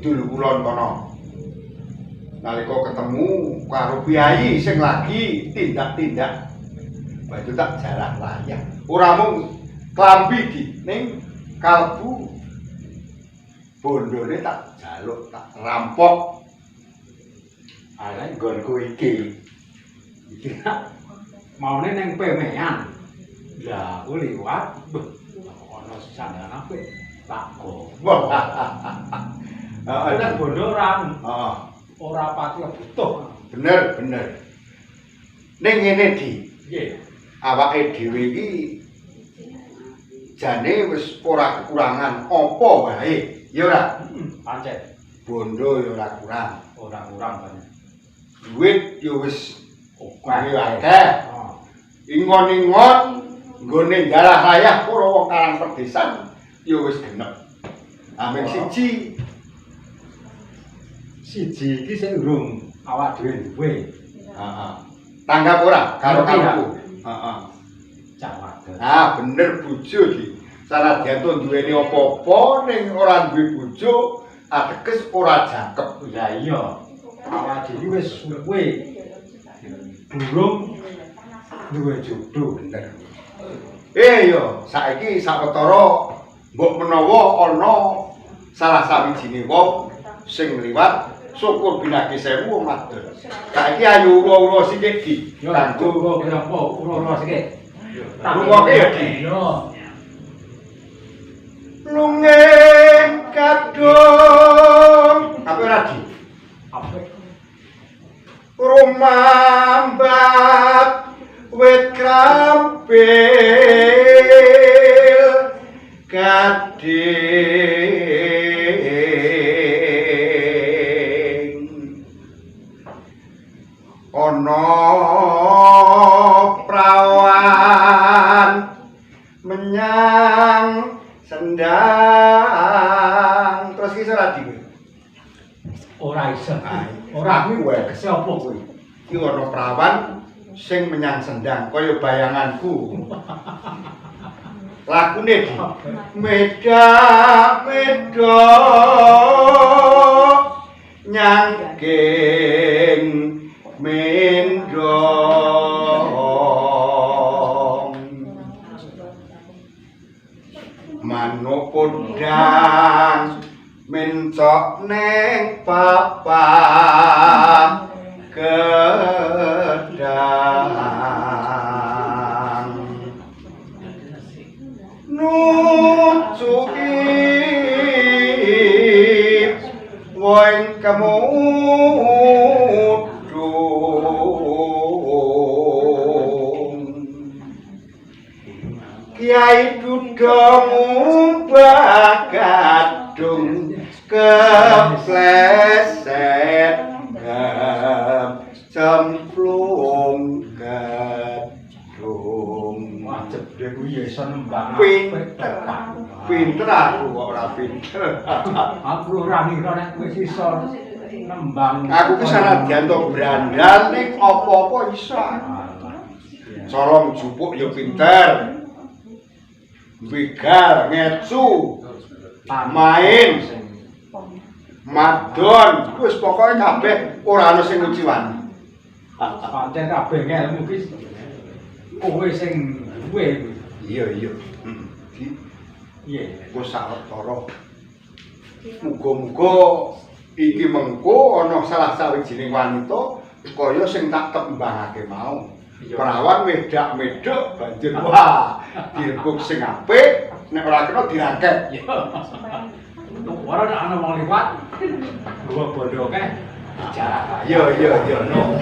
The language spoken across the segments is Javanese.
Kidul kulon kono. Nalika ketemu karo priyayi sing lagi tindak-tindak banjur tak jarah layah. Ora mung klambi di ning kalbu bondone tak jaluk, tak rampok. Ala nggonku iki. Iki maune ning pemean. Lah aku liwat, ana sandangan apik tak gowo. Heeh, Nek bondo ora heeh. ora pati butuh. Bener, bener. Ning ngene di, Piye? Awake dhewe iki jane wis ora kekurangan apa wae, ya ora? Pancen Bondo ya ora kurang, ora kurang pancen. Duit ya wis Oke. akeh. Ingon-ingon nggone jarah rayah para wong karang perdesan ya wis genep. Amin siji. Siji iki sik urung awak dhewe duwe. Heeh. Tanggap ora karo Ngerti, ya? karepku? Heeh. Cah wadon. Ah, bener bojo iki. Sanadyan to duweni apa-apa ning ora duwe bojo, ateges ora jangkep. Lah iya, awak dhewe wis suwe durung duwe jodoh. Bener. Yo, saiki sawetara mbok menawa ana salah sawijine wong sing liwat syukur binagi sewu wong wadon. Saiki ayo ura-ura sithik di. Yo Kanggo kanggo kira apa ura-ura sithik. Rungokke ya, Di. Yo. Lungeng kadung. Apa ora di? Apik. Rumambat wit krampil gading ana prawan menyang sendang. Terus ki ora di kowe? Ora iso. Ah, Ora aku kuwi wae. Tegese apa kuwi? Iki ana prawan sing menyang sendang kaya bayanganku. Lakune di medak medok nyangking mendong manuk podang mencok neng papan gedang nucuki woing kemudung Kiai Duda ngumbah gadung kepleset cemplung gadung. Wah, jebule kuwi ya iso nembang. Pinter. Pinter aku kok ora pinter. Aku ora ngira nek kowe iso nembang. Aku ki sanadyan to brandal ning apa-apa iso. Cara njupuk ya pinter. Begal, ngecu, main, madon, wis pokoke kabeh ora ana sing nguciwani. Pancen kabeh ngelmu ki kowe sing duwe kuwi. Iya, iya. Heeh. Piye? Wis sawetara. Muga-muga iki mengko ana salah sawijining wanita kaya sing tak tembangake mau. Perawan wedak-medhok banjur wah, direbuk sing apik, nek ora kena dirangket. Iya. Ora nek ana wong liwat nggawa bondo akeh jarak. Iya, iya, iya, no.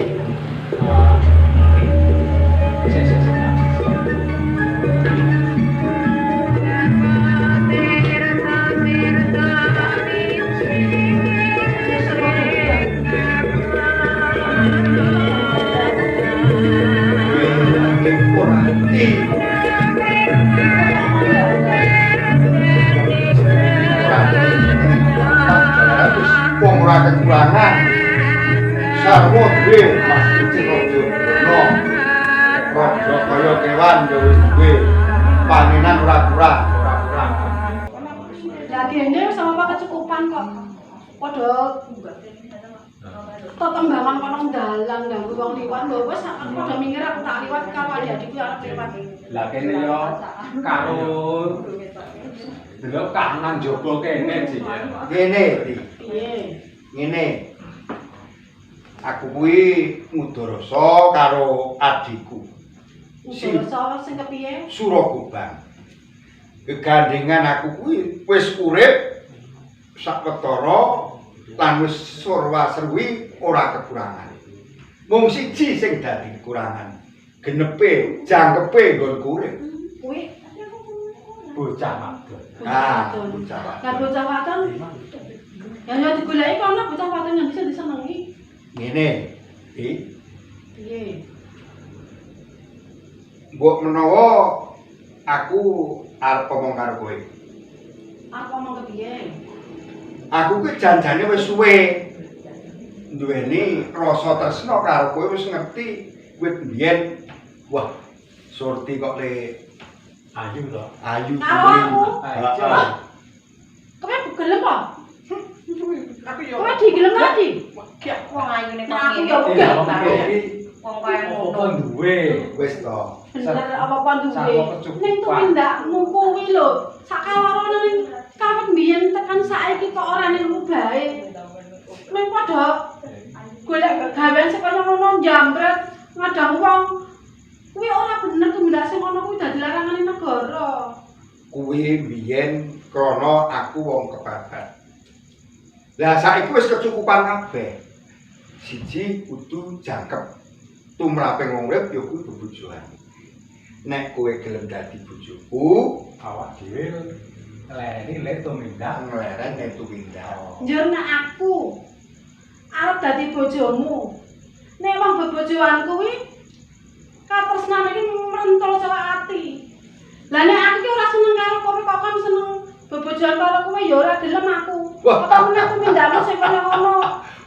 Sik sik sik. Wong ora kekurangan. Sarwa duwe Mas Kucing Raja no. Raja kaya kewan ya wis duwe. Panenan ora kurang, Ora kurang. Lah kene sama apa kecukupan kok. Padha tetembangan kono dalan ganggu wong liwat lho wis aku padha minggir aku tak liwat karo adik-adikku arep liwat. Lah kene yo karo delok kahanan jaba kene sih ya. Ngene, Di. Piye? Ngene. Aku kuwi ngudarasa karo adikku. Si Uga sing kepiye? Suragobang. Gegandengan aku kuwi wis urip sawetara lan wis surwa-serwi ora kekurangan. Mung siji sing dadi kekurangan. Genepe, jangkepe nggonku urip. Kuwi Bocah wadon. bocah Ah, wadon. bocah Lah wadon. bocah wadon ya ya digoleki kono bocah wadon yang bisa disenengi. Ngene, Di. Piye? Mbok menawa aku arep omong karo kowe. Arep omong kepiye? Aku kuwi janjane wis suwe duweni rasa tresna karo kowe wis ngerti wit biyen. Wah, Surti kok le Ayu to. ayu Karo aku? Heeh. Kowe gelem apa? Aku yo. Kowe digelem lagi? Wong ayune Nah, aku kok yo ngene. Iya, gelem. wong iki Wong kaya apa ngono. duwe? Wis to. Bener apa-apa duwe. Sama kecukupan. Ning tumindakmu kuwi lho, sakalorone ning kawit mbiyen tekan saiki kok ora ning rubahe. Mung padha golek gawean sing kaya ngono njambret ngadang wong. Kuwi ora bener tumindak sing ngono kuwi dadi larangane negara. Kuwi biyen krana aku wong kepepet. Lah saiki wis kecukupan kabeh. Siji kudu jangkep. Tumrape wong urip ya kuwi bebojoan. Nek kowe gelem dadi bojoku, Awak dhewe lereni le tumindak. ngleren nek tumindak. Njur nek aku arep dadi bojomu. Nek wong bebojoan kuwi katresnan iki mrentul saka ati. Lah nek aku ki ora seneng karo kowe kok kon seneng bebojoan karo kowe ya ora gelem aku. Wah. Apa meneh tumindakmu sing kaya ngono.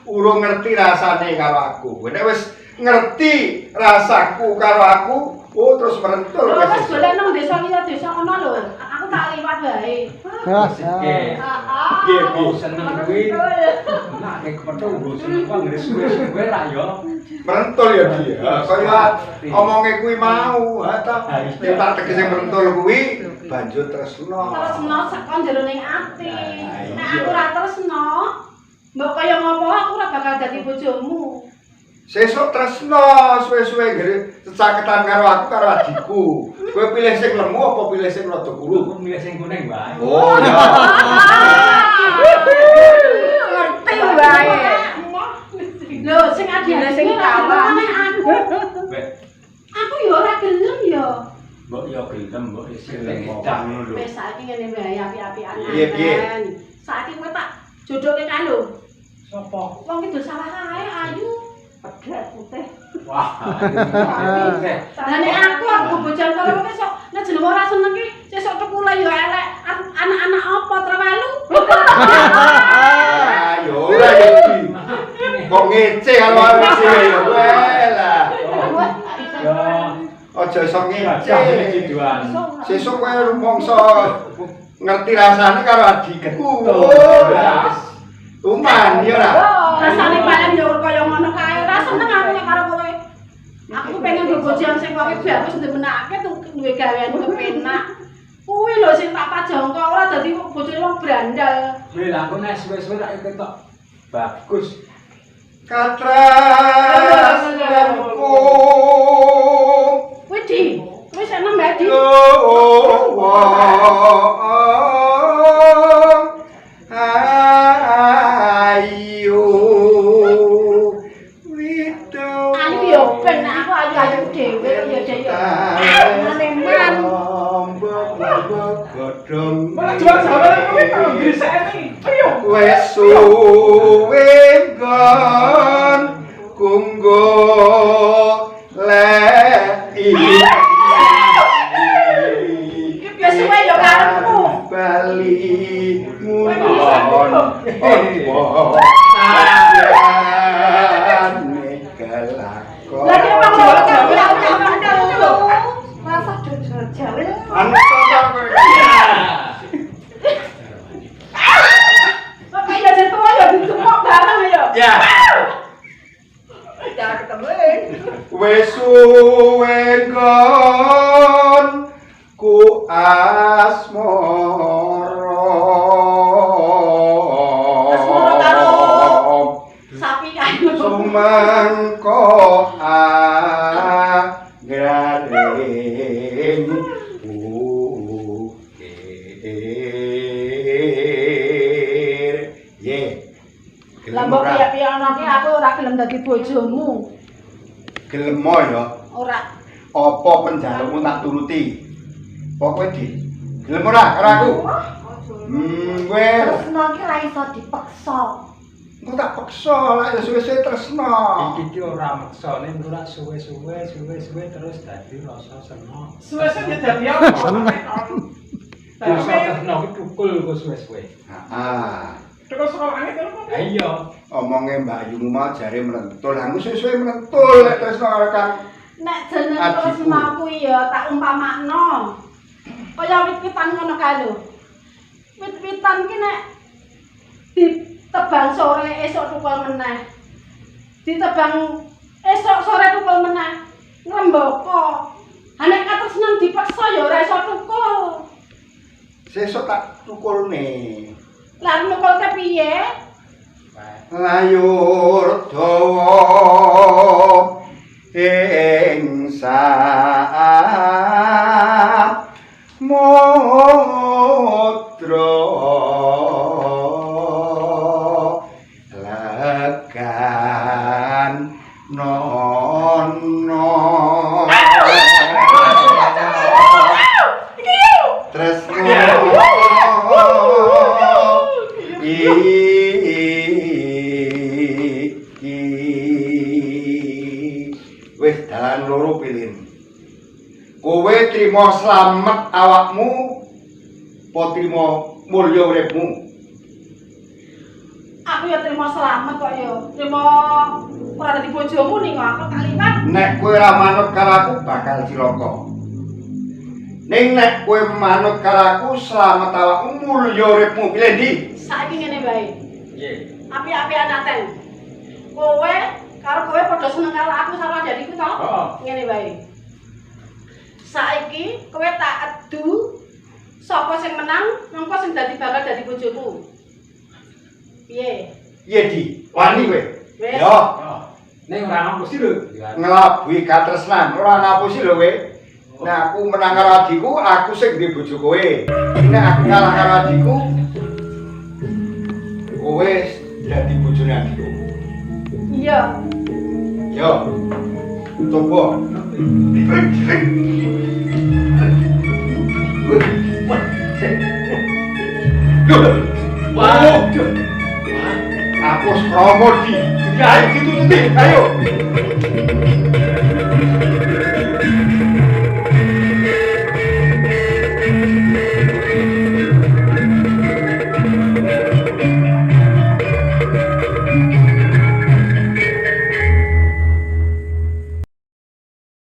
Urung ngerti rasane karo aku. Nek wis ngerti rasaku karo aku, oh terus merentul Lho wis. wis golek nang desa liya desa kono lho. Aku tak liwat wae. Oke. Piye, Wong piye? seneng kuwi nek kepethuk nggo seneng kok ngene suwe-suwe ra yo. Merentul ya dia. Kaya omonge kuwi mau, ha ta. Nek tak tegese merentul kuwi banjur tresno. Tresno saka jero ning ati. Nah, Nek iya. aku ora tresno, mbok kaya ngopo aku ora bakal dadi bojomu. Sesuk tresno suwe-suwe ngene cecaketan karo aku karo adikku. Kowe pilih sing lemu apa pilih sing rada kuru? Aku milih sing kuning wae. Oh ya. Ngerti wae. Lho, sing adi-adi Sing ora tawa. gelem aku. Wek, Aku ya ora gelem ya. mbok yo gelem mbok isih Gelem gedang ngono lho. Wis saiki ngene wae api-apian. Piye, piye? Saiki kowe tak jodohke kae lho. Sopo? Wong kidul sawah kae ayu. Pedet putih. Wah, aduh. Lah nek aku bobojan karo kowe sok nek jeneng ora seneng ki sesuk tekule ya elek. Anak-anak apa trewelu? Ayo ora ya iki. Kok ngece karo awake dhewe ya wae lah. Yo, Aja iso ngece. gajah iki duan. Sesuk kowe rumangsa ngerti rasane karo adikku. Betul. Oh, Tuman ya ora. Rasane paling ya kaya ngono kae. Ora seneng aku nek karo kowe. Aku pengen bobojan sing wonge bagus ndemenake tuh duwe gawean kepenak. Kuwi lho sing tak pajangka ora dadi bojone wong brandal. Kuwi lah aku nek suwe-suwe tak ketok bagus. Katresnanku. Kuwi di, kuwi seneng mbak di. Wong ayu wido Ayu ya ben nek aku ayu-ayu dhewe ya dhewe. Aneman. Godhong Malah jual sabar kuwi kok griseni. Ayo. Wes suwe nggon kunggo leki. Ya suwe ya karepmu. Bali munon apa ane kelakon. Lah ki wong loro karo aku. Rasa jujur jawel. Anu to kowe. Kok kaya jen tuwa ya gitu. Asmara. Asmara karo sapi kae lho. Sumangka anggraring ukir. Ye. Lah mbok piye-piye ana ki aku ora gelem dadi bojomu. Gelem ya. Ora. Apa penjalukmu tak turuti? Pokoke di. Gelem ora karo aku? Wes. Tresno ki ra iso dipeksa. Engko tak peksa lak ya suwe-suwe tresno. Iki ki ora meksa ning ora suwe-suwe suwe-suwe terus dadi rasa seneng. Suwe-suwe dadi apa? Rasa tresno ki tukul kok suwe-suwe. Heeh. Terus sekolah angin terus apa? Lah iya. Omonge Mbak Yumu mau jare mlentul. Lah aku suwe-suwe mlentul lek tresno karo Kang. Nek jeneng Adikku. tresno kuwi ya tak umpamakno. Kaya wit-witan ngono kae lho. Wit-witan ki nek ditebang sore esuk tukul meneh. Ditebang esuk sore tukul meneh. Ngrembaka. Ha nek katresnan dipaksa ya ora iso tukul. Sesuk tak tukulne. Lah nukulke piye? Layur dawa ing samudra legan nono tresno iki wis dalan loro pilih. Kowe trimo slamet awakmu apa trimo mulya uripmu? Aku ya trimo slamet kok ya. Trimo ora dadi bojomu ning aku tak liwat. Nek kowe ora manut karo aku bakal cilaka. Ning nek kowe manut karo aku slamet awakmu mulya uripmu. Pilih ndi? Saiki ngene wae. Nggih. Api-apian aten. Kowe karo kowe padha seneng karo aku karo adikku to? Heeh. Ngene wae. Saiki kowe tak adu sapa sing menang, mengko sing dadi bakal dadi bojoku. Piye? Piye di? Wani kowe. Wis. Yo, Yo. Ning ora ngapusi lho. nglabuhi katresnan, ora ngapusi lho kowe. Nek aku menang karo adikku, aku sing duwe bojo kowe. Nek aku kalah karo adikku, kowe dadi bojone adikku. Iya. Yo. Coba. Wah. Aku kromo di. Ayo ditututi, ayo.